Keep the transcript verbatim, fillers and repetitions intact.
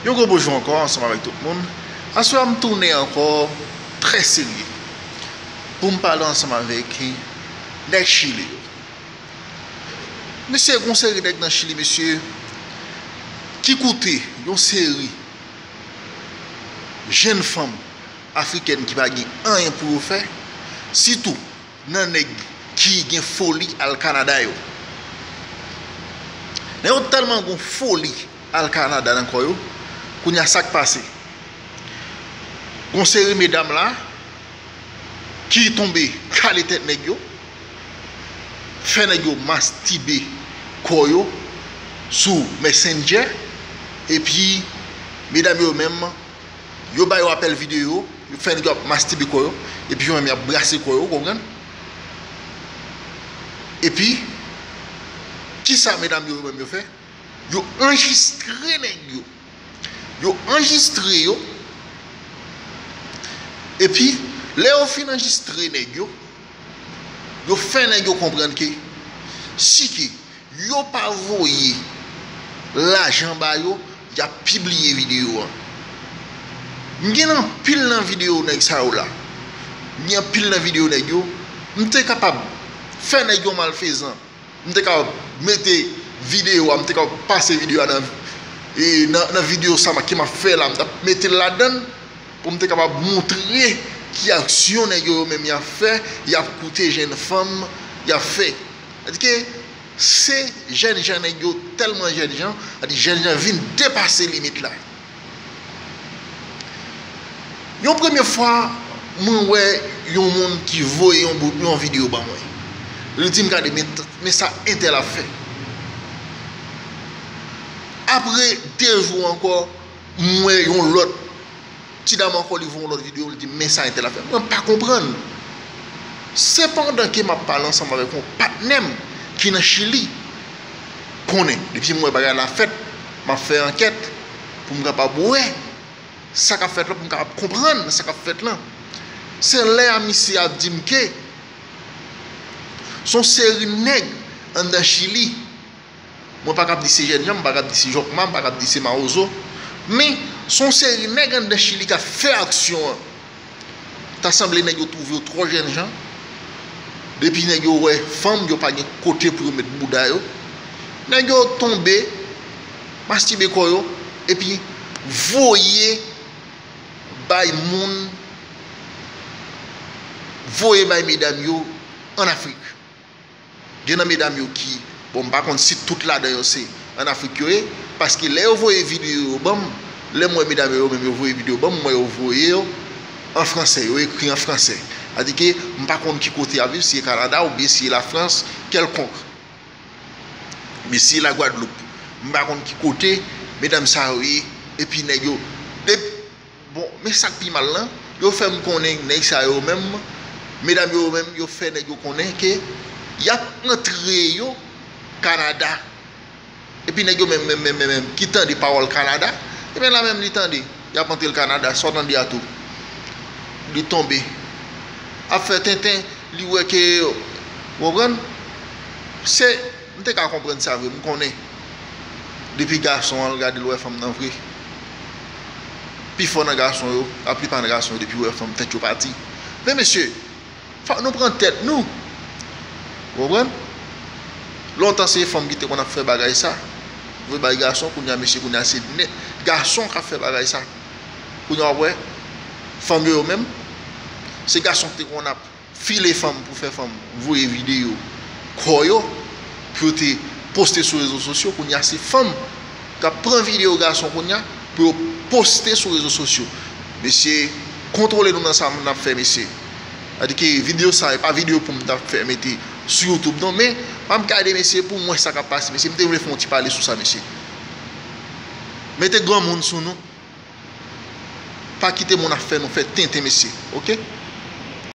Yon gwo bonjou ankò ansanm avèk tout moun. Aswè a m tounen ankò trè serye pou m pale ansanm avèk nèg Chili yo. Mesye, gon seri nèg nan Chili, mesye, ki koute yon seri jenn fanm afrikèn ki pa gen anyen pou yo fè, sitou nan nèg ki gen foli al Kanada yo. Nèg yo tèlman gon foli al Kanada nan kò yo, kounye a sa k pase? Gon seri medam la ki tonbe kale tèt nèg yo, fè nèg yo mastibe kò yo sou Messenger, epi medam yo menm, yo ba yo apèl videyo, yo fè nèg yo ap mastibe kò yo, epi yo menm y ap brase kò yo, ou konprann? Epi, kisa medam yo menm yo fè? Yo anrejistre nèg yo. Yo anrejistre yo. Epi, lè yo fin anrejistre nèg yo, yo fè nèg yo konprann ke si ke yo pa voye lajan ba yo, y ap pibliye videyo a. M gen anpil nan videyo nèg sa yo la. M gen anpil nan videyo nèg yo. M te kapab fè nèg yo malfezan. M te ka mete videyo a, m te ka pase videyo a nan, e, nan, nan videyo sa m, ke m ap fè la, m t ap mete l ladan l pou m te kapab montre ki aksyon nèg yo, yo menm y ap fè, y ap koute jenn fanm, y ap fè. Sètadi ke se jèn jan nèg yo, tèlman jèn jan, sètadi jèn jan vin depase limit la. Yon premye fwa, mwen wè yon moun ki voye yon bout, yon videyo ban mwen. Li di m, "Gade, men, men sa entèl ap fè." Apre de jou ankò, m wè yon lòt ti dam ankò, li voye yon lòt videyo, li di m, "Men sa entèl ap fè." Mwen pa konprann. Sepandan ke m ap pale ansanm avèk yon patnè m ki nan Chili, konnen, depi m wè bagay la fèt, m ap fè ankèt pou m kapab wè sa k ap fèt la, pou m kapab konprann sa k ap fèt la. Se lè a misye ap di m ke se yon seri nèg anndan Chili, mwen pa kab di se jèn jan, m pa kab di se jòkma, m pa kab di se mawozo, men se yon seri nèg anndan Chili k ap fè aksyon an. Ta sanble nèg yo twouve yo twò jèn jan. Depi nèg yo wè fanm, yo pa gen kote pou yo met bouda yo. Nèg yo tonbe, mastibe kò yo, epi voye bay moun, voye bay medam yo ann Afrik. Gen nan medam yo ki, bon, m pa konn si tout ladan yo se ann Afrik yo ye, paske lè yo voye videyo yo ban m, lè m wè medam yo, yo menm yo voye videyo ban m, m wè yo voye yo an fransè, yo ekri an fransè. Sètadi ke m pa konn ki kote y ap viv, si se Kanada oubyen si se Lafrans kèlkonk. Oubyen si se Lagwadloup. M pa konn ki kote medam sa yo ye, epi nèg yo, dep-, bon, men sa k pi mal lan, yo fè m konnen nèg sa yo menm, medam yo menm, yo fè nèg yo konnen ke y ap antre yo Kanada. Epi nèg yo menm, menm, menm, menm, menm, ki tande pawòl Kanada, ebyen la menm li tande, y ap antre l Kanada, sa w tande a tou. Li tonbe. Ap fè tenten, li wè ke, ou konprann? Se, m te ka konprann sa vre, m konnen. Depi gason an, l gade l wè fanm nan vre. Pifò nan gason yo, laplipa nan gason yo, depi yo wè fanm, tèt yo pati. Men mesye, fòk nou pran tèt nou. Ou konprann? Lontan se fanm ki te konn ap fè bagay sa. Voye bay gason, kounye a mesye, kounye a se nèg gason k ap fè bagay sa. Kounye a w ap wè, fanm yo, yo menm, se gason ki te konn ap file fanm pou fè fanm voye videyo kò yo, pou yo te poste sou rezo sosyo. Kounye a se fanm k ap pran videyo gason kounye a pou yo poste sou rezo sosyo. Mesye, kontwole nou nan sa n ap fè, mesye. Sètadi ke videyo sa, e pa videyo pou m t ap fè mete sou YouTube non, men m ap gade, mesye, pou m wè sa k ap pase, mesye. M te vle fè yon ti pale sou sa, mesye. Mete granmoun sou nou. Pa kite moun ap fè nou fè tenten, mesye, oke?